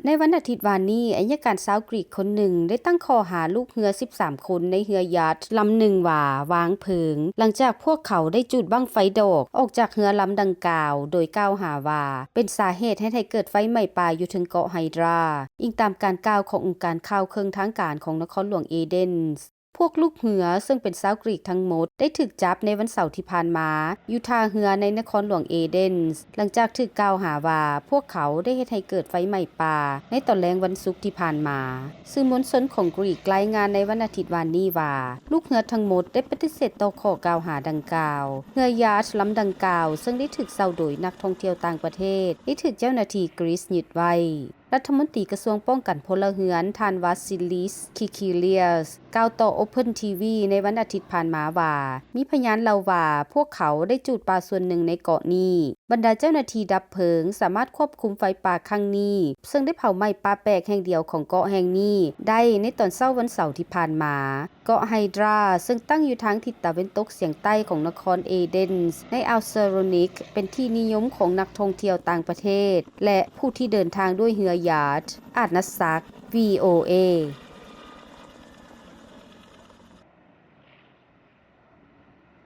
ໃນວັນອາທິດວານນີ້, ອັຍການຊາວກຣີກຄົນໜຶ່ງໄດ້ຕັ້ງຂໍ້ຫາລູກເຮືອສິບສາມຄົນໃນເຮືອຢາດລຳໜຶ່ງວ່າວາງເພີງ ຫຼັງຈາກພວກເຂົາໄດ້ຈູດບັ້ງໄຟດອກອອກຈາກເຮືອລຳດັ່ງກ່າວ ໂດຍກ່າວຫາວ່າເປັນສາເຫດເຮັດໃຫ້ເກີດໄຟໄໝ້ປ່າຢູ່ເທິງເກາະໄຮດຣາ, ອີງຕາມການກ່າວຂອງອົງການຂ່າວເຄິ່ງທາງການຂອງນະຄອນຫຼວງເອເດນ. ພວກລູກເຮືອເຊິ່ງເປັນຊາວກຣີກທັງໝົດໄດ້ຖືກຈັບໃນວັນເສົາທີ່ຜ່ານມາ ຢູ່ທ່າເຮືອໃນນະຄອນຫຼວງເອເດນ ຫຼັງຈາກຖືກກ່າວຫາວ່າພວກເຂົາໄດ້ເຮັດໃຫ້ເກີດໄຟໄໝ້ປ່າໃນຕອນແລງວັນສຸກທີ່ຜ່ານມາ. ສື່ມວນຊົນຂອງກຣີກລາຍງານໃນວັນອາທິດວານນີ້ວ່າ ລູກເຮືອທັງໝົດໄດ້ປະຕິເສດຕໍ່ຂໍ້ກ່າວຫາດັ່ງກ່າວ. ເຮືອຢາດລຳດັ່ງກ່າວເຊິ່ງໄດ້ຖືກເຊົ່າໂດຍນັກທ່ອງທ່ຽວຕ່າງປະເທດ ໄດ້ຖືກເຈົ້າໜ້າທີ່ກຣີກຍຶດໄວ້. ລັດຖະມົນຕີກະຊວງປ້ອງກັນພົນລະເຮືອນ ທ່ານ Vasilis Kikilias ກ່າວຕໍ່ໂອເພິນທີວີໃນວັນອາທິດຜ່ານມາວ່າ ມີພະຍານເລົ່າວ່າພວກເຂົາໄດ້ຈູດປ່າສ່ວນໜຶ່ງໃນເກາະນີ້. ບັນດາເຈົ້າໜ້າທີ່ດັບເພີງສາມາດຄວບຄຸມໄຟປ່າຄັ້ງນີ້ ເຊິ່ງໄດ້ເຜົາໄໝ້ປ່າແປກແຫ່ງດຽວຂອງເກາະແຫ່ງນີ້ໄດ້ໃນຕອນເຊົ້າວັນເສົາທີ່ຜ່ານມາ. ເກາະໄຮດຣາ ເຊິ່ງຕັ້ງຢູ່ທາງທິດຕາເວັນຕົກສຽງໃຕ້ຂອງນະຄອນເອເດນ ໃນແອວເຊໂຣນິກ ເປັນທີ່ນິຍົມຂອງນັກທ່ອງທ່ຽວຕ່າງປະເທດ ແລະ ຜູ້ທີ່ເດີນທາງດ້ວຍເຮືອຢາດ. ອາດນັດສັກ ວີໂອເອ.